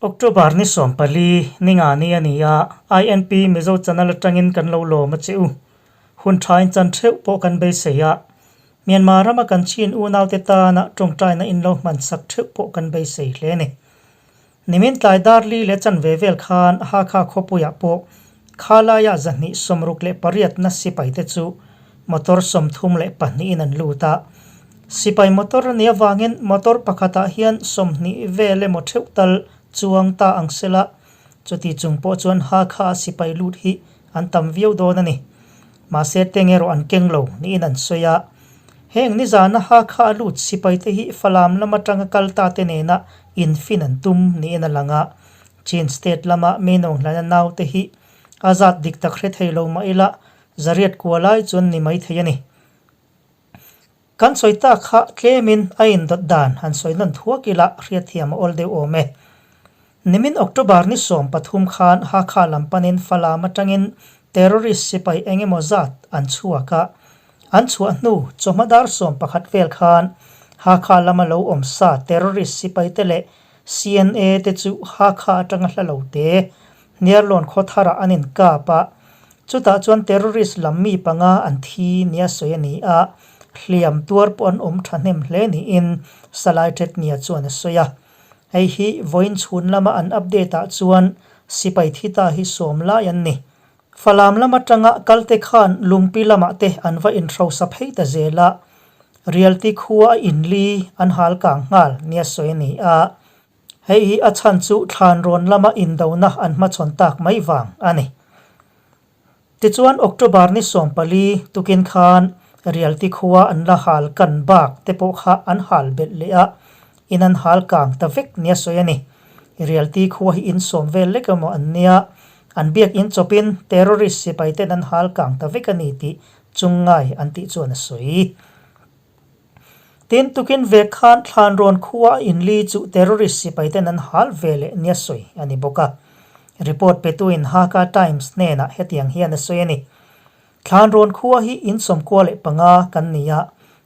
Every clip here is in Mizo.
October ni 14, ni nga ni a ni a, INP Mizo channel atangin kan lo lawm a che u. Hun thain chan theuh pawh kan beisei a, Myanmar rama kan chin unaute tana tawngtaina in lo hman sak theuh pawh kan beisei hle a ni. Nimin tlai dar li leh chanve vel khan Hakha khawpuiah pawh khalaia 268 na sipaite chu motor 32 in an lut a. Sipai motor a nih avangin motor pakhatah hian 20 vel emaw theuh tal chuang ta ang sela, chuti chung pawh chuan Hakha a sipai lut hi an tam viau dawn a ni. Mahse teng erawh an keng lo niin an sawi a. Heng nizana Hakha a lut sipaite hi Falam lam atanga kal ta te nena infin an tum niin a lang a. Chin State lama Minawng hlana naute hi a zat dik tak hre thei lo mah ila zariat kua lai chuan ni mai thei a ni. Kan sawi tak kha tlemin a indawt dan han sawi nawn thuak ila hriatthiam a awl deuh awm e. Nimin October ni 13 khan Hakha lam panin Falam atangin terrorist sipai eng emaw zat an chhuak a. An chhuah hnu chawhma dar 11 vel khan Hakha lama lo awm sa terrorist sipai te leh CNA te chu Hakha atanga hla lo te Hniarlawn khaw tharah an inkap a, chutah chuan terrorist lam mi panga an thi nia sawi a ni a, hliam tuar pawh an awm thahnem hle niin Salai Thetnia chuan a sawi a. Hei hi vawiin chhun lama an update ah chuan sipai thi ta hi 10 lai an ni. Falam lam atanga kalte khan Lungpi lamah te an va inhrosa phei ta zel a, Rialti khua a inli an hal kang nghal nia sawi a ni a. Hei hi a chhan chu thlan rawn lama indona an hmachhawn tak mai vang a ni. Tichuan October ni 14 tukin khan Rialti khua an la hal kan bak te pawh kha an hal belh leh a, in an hal kang ta vek nia sawi a ni. Rialti khua hi in sawm vel lek emaw an nia, an biak in chawpin terrorist sipai ten an hal kang ta vek a ni tih chung ngai an tih chuan a sawi. Tin, tukin vek khan thlan rawn khua a inli chu terrorist sipai ten an hal ve leh nia sawi a ni bawk a. Report petuin Hakha Times hnenah hetiang hian a sawi a ni. Thlan rawn khua hi in 15 kan ni a,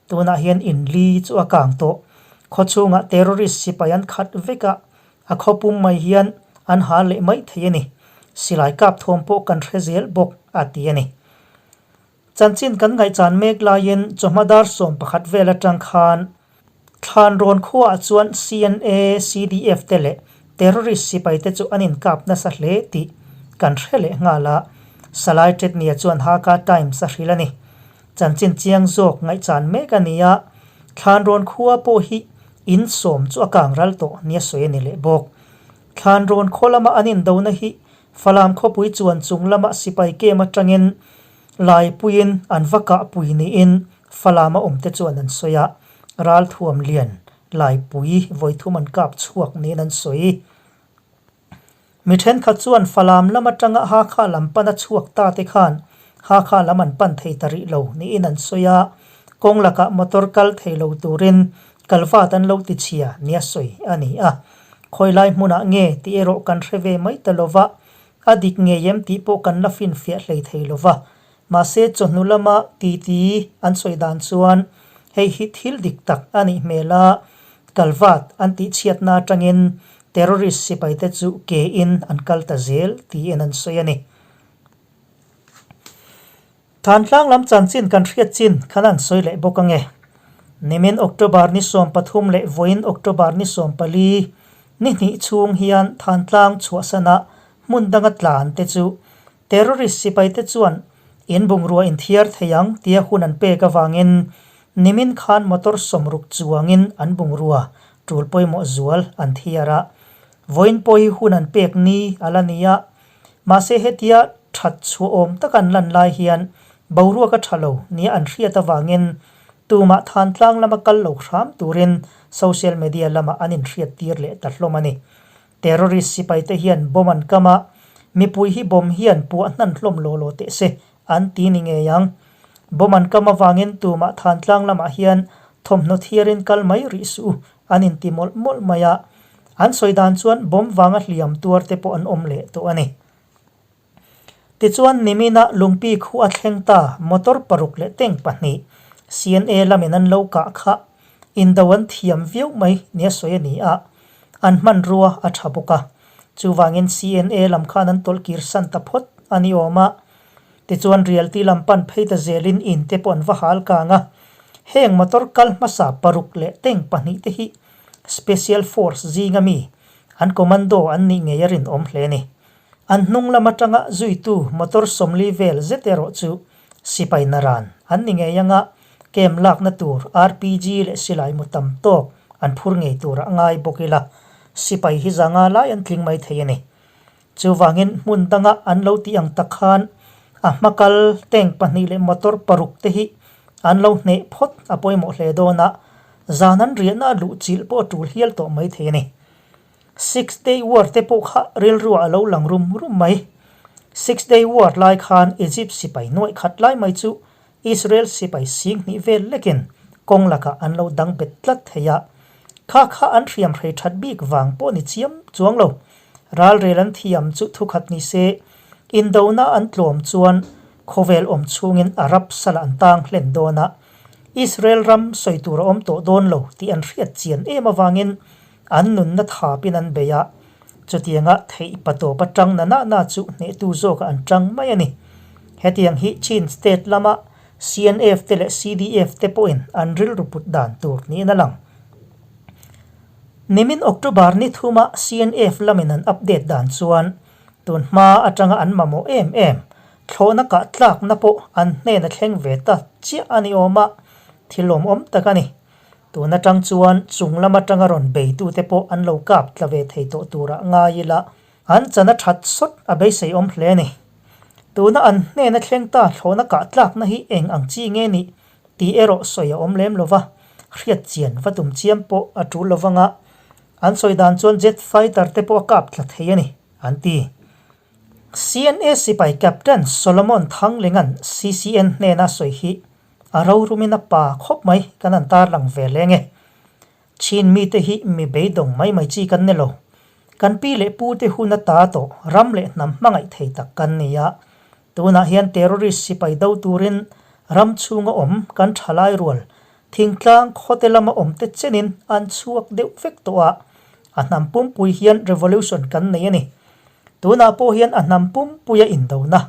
tunah hian inli chu a kang tawh. Khaw chhungah terrorist sipai an khat vek a, a khaw pum mai hian an hal leh mai thei a ni. Silai kap thawm pawh kan hre zel bawk a ti a ni. Chanchin kan ngaihchan mek laiin chawhma dar 11 vel atang khan thlan rawn khuaah chuan CNA, CDF te leh terrorist sipai te chu an inkap nasa hle tih kan hre leh nghal a, Salai Thetnia chuan Hakha Times a hrilh a ni. Chanchin chiang zawk ngaihchan mek a ni a, thlan rawn khua pawh hi in sawm chu a kang ral tawh nia sawi a ni leh bawk. Thlan rawn khaw lama an indona hi Falam khawpui chuan chung lama sipai kem atangin Laipuiin an va kahpui niin Falam a awmte chuan an sawi a, ralthuam lian Laipui vawithum an kap chhuak niin an sawi. Mi thenkhat chuan Falam lam atanga Hakha lam pana chhuak ta te khan Hakha lam an pan thei ta rih lo niin an sawi a, kawng lakah motor kal thei lo turin kalvat an lo ti chhia nia sawi a ni a. Khawilai hmunah nge tih erawh kan hre ve mai ta lova, A dik ngei em tih pawh kan la finfiah hlei thei lo va. Mahse chawhnu lama titi an sawi dan chuan hei hi thil dik tak a nih hmel a, kalvat an tihchhiatna atangin terrorist sipaite chu ke in an kal ta zel tiin an sawi a ni. Thantlang lam chanchin kan hriat chin khan an sawi leh bawk ange. Nimin October ni 13 leh vawiin October ni 14 ni hnih chhung hian Thantlang chhuahsana hmun danga tlan te chu terrorist sipaite chuan in bungrua inthiar thei ang tia hun an pek avangin nimin khan motor 60 chuangin an bungrua tul pawimawh zual an thiar a. Vawiin pawh hi hun an pek ni a la ni a. Mahse hetia that chhuah awm tak an lan lai hian boruak a tha lo nia an hriat avangin tumah Thantlang lama kal lo hram turin social media lamah an inhriat tir leh ta hlawm a ni. Terrorist sipaite hian bomb an kam a, mipui hi bomb hian puah hnan hlawm law law teh se an ti ni ngei ang. Bomb an kam avangin tumah Thantlang lamah hian thawmhnaw thiarin kal mai rih suh u an inti mawlh mawlh mai a, an sawi dan chuan bomb vanga hliam tuar te pawh an awm leh tawh a ni. Tichuan nimina Lungpi khu a thleng ta motor paruk leh tank pahnih CNA lamin an lo kah kha indo an thiam viau mai nia sawi a ni a, an hmanrua a tha bawk a. Chuvangin CNA lam khan an tawlh kir san ta phawt a ni awm a. Tichuan Rialti lam pan phei ta zelin in te pawh an va hal kang a. Heng motor kal hmasa paruk leh tank pahnihte hi Special Force zinga mi an commando an nih ngei a rinawm hle a ni. An hnung lam atanga zuitu motor 40 vel zet erawh chu sipai naran an ni ngei anga camp lakna tur RPG leh silai mu tam tawk an phur ngei turah ngai bawk ila sipai hi zanga lai an tling mai thei a ni. Chuvangin hmun danga an lo tih ang tak khan a hma kal tank pahnih leh motor paruk te hi an lo hneh phawt a pawimawh hle dawn a, zan an riahna a luh chilh pawh a tul hial tawh mai thei a ni. Six Day War te pawh kha rilruah a lo lang rum rum mai. Six Day War lai khan Egypt sipai nuaih khat lai mai chu Israel sipai sing hnih vel lekin kawng lakah an lo dang bet tlat thei a. Kha kha an hriam hrei that bik vang pawh ni chiam chuang lo. Ralrel an thiam chu thukhat ni se, indona an tlawm chuan khawvel awm chhungin Arab sal an tang hlen dawn a, Israel ram sawi tur a awm tawh dawn lo tih an hriat chian em avangin an nunna thapin an bei a. Chutianga theih patawp atang na na na chu hnehtu zawkah an tang mai a ni. Hetiang hi Chin state lama CNF te leh CDF te pawhin an rilru put dan tur niin a lang. Nimin October ni thuma CNF lamin an update dan chuan tun hma atanga an mamawh em em thlawhna kah tlakna pawh an hnen a thleng ve ta chiah a ni awm a, thil lawmawm tak a ni. Tun atang chuan chung lam atanga rawn beitute pawh an lo kap tla ve thei tawh turah ngai ila an chan a that sawt a beiseiawm hle a ni. Tuna an hnena thleng ta thlawhna kah tlakna hi eng ang chi nge nih tih erawh sawi a awm lem lova, hriat chian va tum chiam pawh a tul lovang a, an sawi dan chuan jet fighter te pawh a kap tla thei a ni, an ti. CNA sipai Captain Solomon Thanglinga'n CCN hnena sawi hi A rorumin a pa khawp mai kan han tarlang ve leng e. Chin mite hi mi beidawng mai mai chi kan ni lo. Kan pi leh pu te hun a ta tawh ram leh hnam hmangaih thei tak kan ni a. Tunah hian terrorist sipai do turin ram chhunga awm kan thalai rual thingtlang khawte lama awm te chenin an chhuak deuh vek tawh a. A hnam pumpui hian revolution kan nei a ni. Tunah pawh hian a hnam pumpuia indona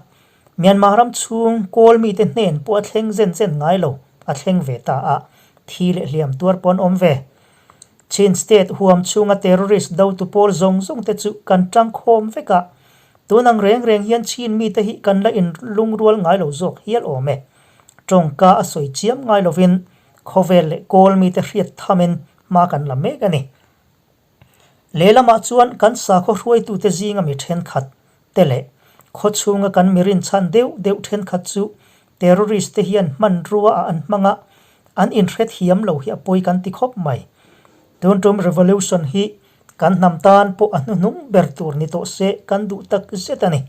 Myanmar ram chhung kawl mite hnen pawh a thleng zen zen ngai lo, a thleng ve ta a, thi leh hliam tuar pawh an awm ve. Chin State huam chhunga terrorist dotu pawl zawng zawng te chu kan tangkhawm vek a, tun ang reng reng hian Chin mite hi kan la inlungrual ngai lo zawk hial awm e. Tawngka a sawi chiam ngai lovin khawvel leh kawl mite hriat thamin hma kan la mek a ni. Lehlamah chuan kan sakhaw hruaitute zinga mi thenkhat te leh khaw chhunga kan mi rinchhan deuh deuh thenkhat chu terrorist te hian hmanrua ah an hmang a, an inhrethiam lo hi a pawi kan ti khawp mai. Tun tum revolution hi kan hnam tan pawh a hnuhnung ber tur ni tawh se kan duh tak zet a ni.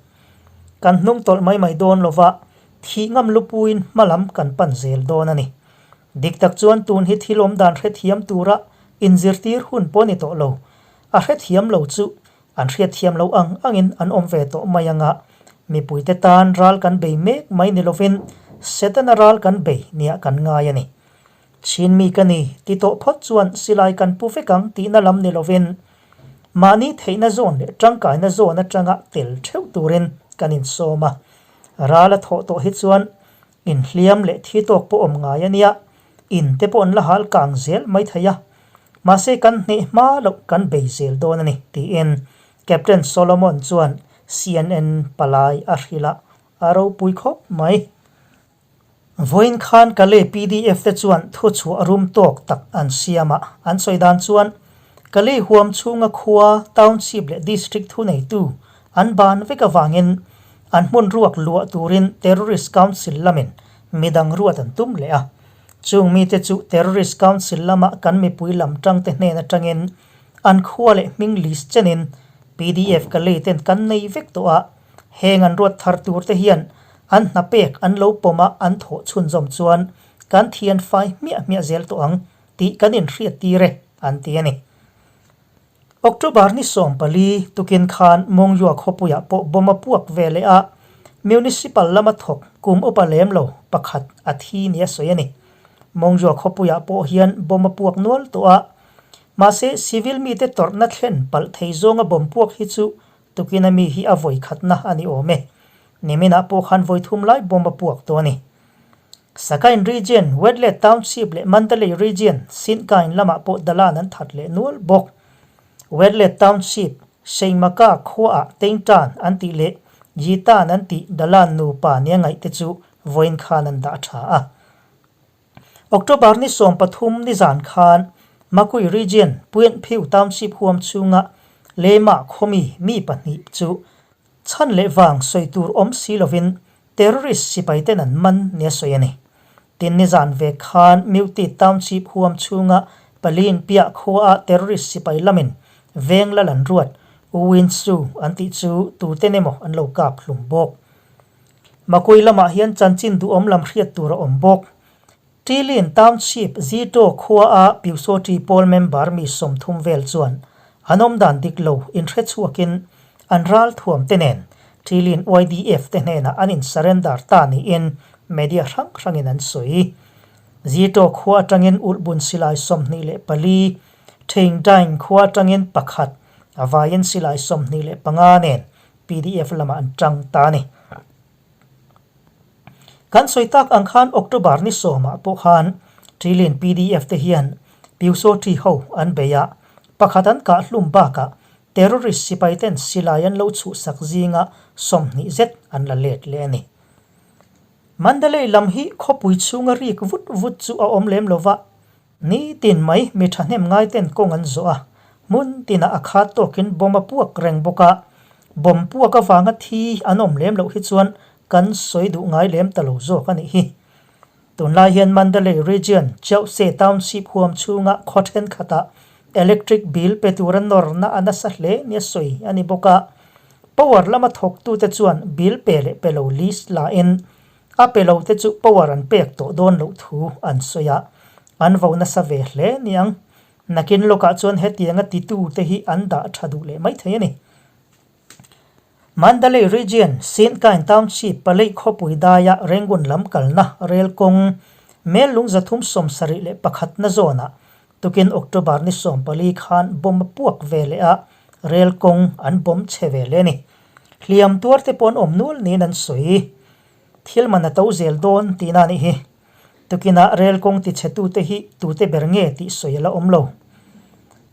Kan hnung tawlh mai mai dawn lova thih ngam lupuiin hma lam kan pan zel dawn a ni. Dik tak chuan tun hi thil awm dan hrethiam tura inzirtir hun pawh ni tawh lo. A hrethiam lo chu an hriatthiam lo ang angin an awm ve tawh mai anga mipuite tan ral kan bei mek mai ni lovin Setana ral kan bei nia kan ngai a ni. Chin mi ka ni ti tawh phawt chuan silai kan pu vek ang tihna lam ni lovin mahni theihna zawn leh tangkaina zawn atanga tel theuh turin kan insawm a. Ral a thawh tawh hi chuan Inhliam leh thi tawk pawh awm ngai a nia, in te pawh an la hal kang zel mai thei a, mahse kan hneh hma loh kan bei zel dawn a ni, tiin Captain Solomon chuan CNN palai a hrilh a, a ropui khawp mai. Vawiin khan Kalay PDF te chuan thuchhuah rum tawk tak an siam a, an sawi dan chuan Kalay huam chhunga khua, township leh district thuneitu an ban vek avangin An hmun ruak luah turin Terrorist Council lamin midang ruat an tum leh a. Chung mite chu Terrorist Council lama kan mipui lam tangte hnen atangin an khua leh hming list chenin pdf ka lei ten kan nei vek tawh a, heng an ruat thar tur te hian an hna pek an lo pawm a an thawh chhunzawm chuan kan thian fai hmiah hmiah zel tawh ang tih kan inhriat tir e, an ti a ni. October ni 14 tukin khan Mongyua khawpuiah pawh bomb a puak ve leh a, Municipal lama thawk kum upa lem lo pakhat a thi nia sawi a ni. Mongyua khawpuiah pawh hian bomb a puak nual tawh a, mahse civil mite tawrhna thlen palh thei zawnga bomb puak hi chu. Tukina mi hi a vawi khatna a ni awm e. Niminah pawh khan vawi thum lai bomb a puak tawh a ni. Sakain Region, Wetlet Township leh Mandalay Region, Sinkain lamah pawh Dalan an that leh nual bawk. Wetlet Township, Seimaka khuaah Tengtan an tih leh Yitan an tih Dalan nupa nia ngaihte chu vawiin khan an dah tha a. October ni 13 nizan khan Makui Region, Puenphiu Township huam chhunga Lema khawmi mi pahnih chu chhan leh vang sawi tur awm si lovin terrorist sipai ten an man nia sawi a ni. Tin nizan ve khan Mewti Township huam chhunga Palin piah khuaah terrorist sipai lamin veng lal an ruat U Win Su an tih chu tuten emaw an lo kap hlum bawk. Makui lamah hian chanchin duhawm lam hriat tur a awm bawk. Ṭilin Township Zito khuaa Pyusawṭi pawl member mi 30 vel chuan an awmdan dik lo inhre chhuakin an ral thuam te nen Ṭilin YDF te hnenah an in surrender ta niin media hrang hrangin an sawi. Zito khua atangin ulhbun silai 24, Ṭheingdaing khua atangin pakhat, a vaiin silai 25 nen pdf lamah an ṭang ta a ni. Kan sawi tak ang khan October ni sawmah pawh khan Ṭilin pdf te hian Pyusawṭi ho an bei a, pakhat an kah hlum bakah terrorist sipai ten silai an lo chhuhsak zinga 20 zet an la let leh a ni. Mandalay lam hi khawpui chhunga rik vut vut chu a awm lem lova, Nitin mai mi thahnem ngaiten kawng an zawh a, hmun tinah a khat tawkin bomb a puak reng bawk a, bomb puak avanga thi an awm lem loh hi chuan kan sawi duh ngai lem ta lo zawk a nih hi. Tunlai hian Mandalay Region, Chauhse Township huam chhunga khaw thenkhatah electric bill pe tura nawrna a nasa hle nia sawi a ni bawk a, power lama thawktute chuan bill pe leh pe lo list lain A pe lo te chu power an pek tawh dawn loh thu an sawi a, an vo nasa ve hle niang. Nakin lawkah chuan hetianga titu te hi an dah tha duh leh maithei a ni. Mandalay Region, Sinkain Township Paleih khawpui daia Rangoon lam kalna rel kawng mel lung 371 na zawnah tukin October ni 14 khan bomb a puak ve leh a, rel kawng an bomb chhe ve leh a ni. Hliam tuar te pawh an awm nual niin an sawi. Thil man a to zel dawn tihna a nih hi. Tukinah rel kawng tichhetute hi tute ber nge tih sawi a la awm lo.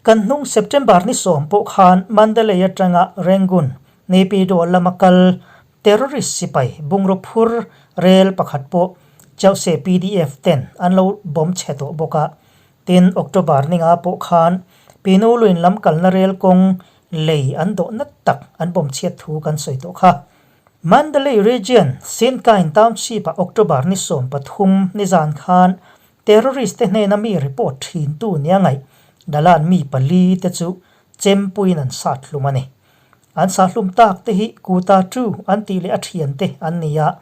Kan hnung September ni 10 pawh khan Mandalay atanga Rangoon, Naypyidaw lama kal terrorist sipai bungraw phur rel pakhat pawh Chauhse PDF ten an lo bomb chhe tawh bawk a. Tin, October ni nga pawh khan Pinuluin lam kalna rel kawng lei an dawh nat tak an bawm chhiat thu kan sawi tawh kha. Mandalay Region, Sinkain Township-ah October ni 13 nizan khan terrorist te hnena mi report thintu nia ngaih Dalan mi pali te chu chempuiin an sat hlum a ni. An sah hlum tak te hi Kuta Tu an tih leh a thian te an ni a,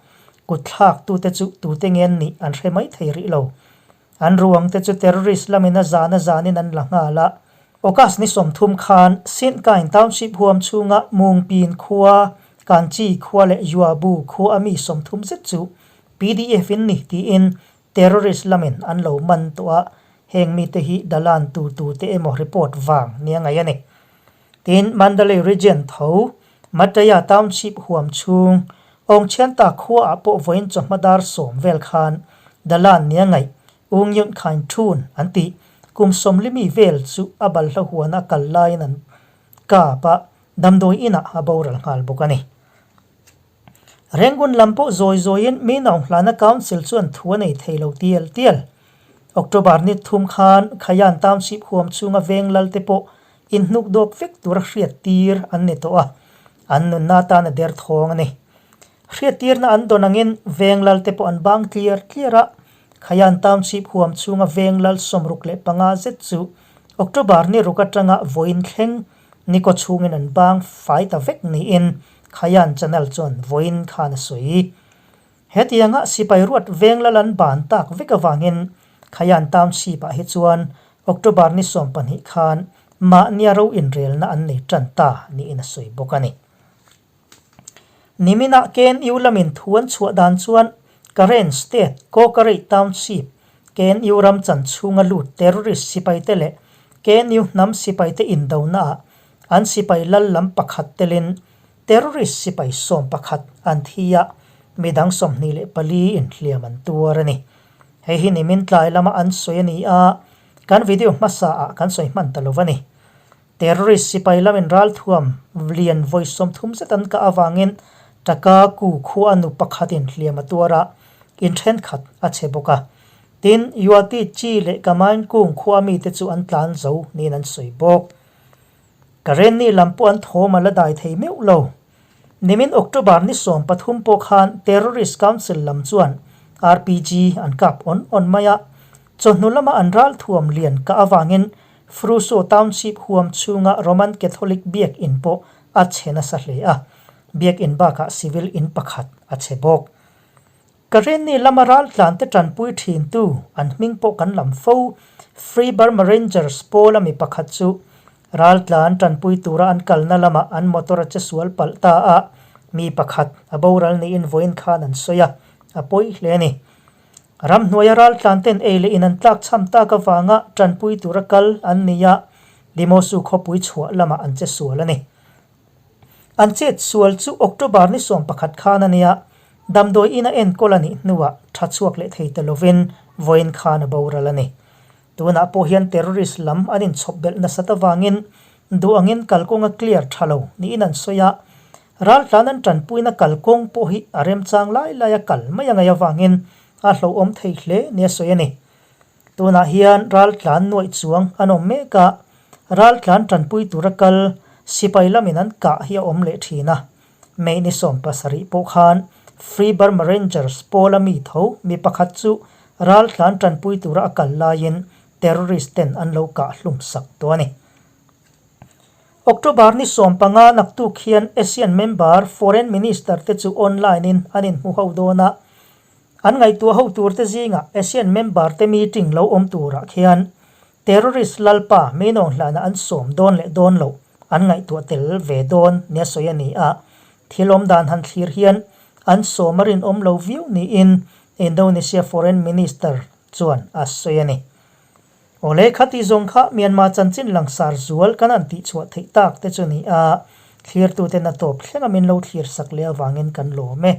kutthlak tute chu tute nge an nih an hre mai thei rih lo. An ruang te chu terrorist lamin a zan a zanin an la nghal a. August ni 30 khan Sinkain Township huam chhunga Mungpin khua, Kanchi khua leh Yuabu khua a mi 30 zet chu PDF in ni tiin terrorist lamin an lo man tawh a, heng mite hi Dalan tu tu te emaw report vang nia ngaih a ni. Tin, Mandalay Region tho, Mataya Township huam chhung, Awngchhianta khuaah pawh vawiin chawhma dar 10 vel khan Dalan nia ngaih U Ngyunt Khain Thun an tih kum 40 mi vel chu a balhla huana a kal laiin an kap a, damdawi inah a boral nghal bawk a ni. Rangoon lam pawh zawi zawiin mi naunghlana Council chuan thu a nei thei lo tial tial. October ni thum khan Khayan Township huam chhunga veng lal te pawh inhnuk dawp vek tura hriat tir an ni tawh a, an nunna atan a der thawng a ni. Hriattirna an dawn angin veng lal te pawh an bang tliar tliar a, Khayan Township huam chhunga veng lal 65 zet chu October ni ruk atanga vawiin thleng Nikaw chhungin an bang fai ta vek niin Khayan Channel chuan vawiin khan a sawi. Hetianga sipai ruat veng lal an ban tak vek avangin Khayan Township-ah hi chuan October ni 12 khan mahnia ro inrelna an nei tan ta niin a sawi bawk a ni. Niminah KNU lamin thu an chhuah dan chuan Karen State Kawkarei Township KNU ram chan chhunga lut terrorist sipaite leh KNU hnam sipaite indonaah An sipai lal lam pakhat telin terrorist sipai 11 an thi a, midang 24 in hliam an tuar a ni. Hei hi nimin tlai lama an sawi a ni a, kan video hmasa ah kan sawi hman ta lo a ni. Terrorist sipai lamin ralthuam lian vawi 30 zet an kah avangin Taka Ku khua nu pakhatin hliam a tuar a, in thenkhat a chhe bawk a. Tin, Yuati Chi leh Kamain Kung khua mite chu an tlan zo niin an sawi bawk. Karenni lam pawh an thawm a la dai thei meuh lo. Nimin October ni 13 pawh khan Terrorist Council lam chuan RPG an kap awn awn mai a, chawhnu lama an ralthuam lian kah avangin Fruso Township huam chhunga Roman Catholic biak in pawh a chhe nasa hle a, biak in bakah civil in pakhat a chhe bawk. Karenni lama raltlante tanpui thintu an hming pawh kan lam fo. Free Burma Rangers pawl a mi pakhat chu raltlan tanpui tura an kalna lamah an motor a che sual palh ta a, mi pakhat a boral niin vawiin khan an sawi a, a pawi hle a ni. Ramhnuaia raltlanten ei leh in an tlak chham tak avanga tanpui tura kal an ni a, Dimosu khawpui chhuah lamah an che sual a ni. An chet sual chu October ni 11 khan a nia, damdawi in a enkawl a nih hnuah tha chhuak leh thei ta lovin vawiin khan a boral a ni. Tunah pawh hian terrorist lam an inchhawp belh nasat avangin duh angin kalkawng a clear tha lo niin an sawi a, raltlan an tanpuina kalkawng pawh hi a remchang lai lai a kal mai a ngaih avangin a hlauhawm thei hle nia sawi a ni. Tunah hian raltlan nuaih chuang an awm mek a, raltlan tanpui tura kal sipai lamin an kah hi a awm leh thin a. May ni 17 pawh khan Free Burma Rangers pawla mi tho mi pakhat chu raltlan tanpui tura a kal laiin terrorist ten an lo kah hlum sak tawh a ni. October ni 15 naktuk hian ASEAN member Foreign Minister te chu online in an inhmu ho dawn a, An ngaihtuah ho turte zingah ASEAN member te meeting lo awm turah khian terrorist lalpa Meinawng hlana an sawm dawn leh dawn loh an ngaihtuah tel ve dawn nia sawi a ni a, thil awm dan han thlir hian an sawm a rinawm lo viau niin Indonesia Foreign Minister chuan a sawi a ni. Awle khati zawng kha Myanmar chanchin langsar zual kan han tihchhuah theih tak te chu ni a, thlirtuten a tawp thlenga min lo thlir sak leh avangin kan lawm e.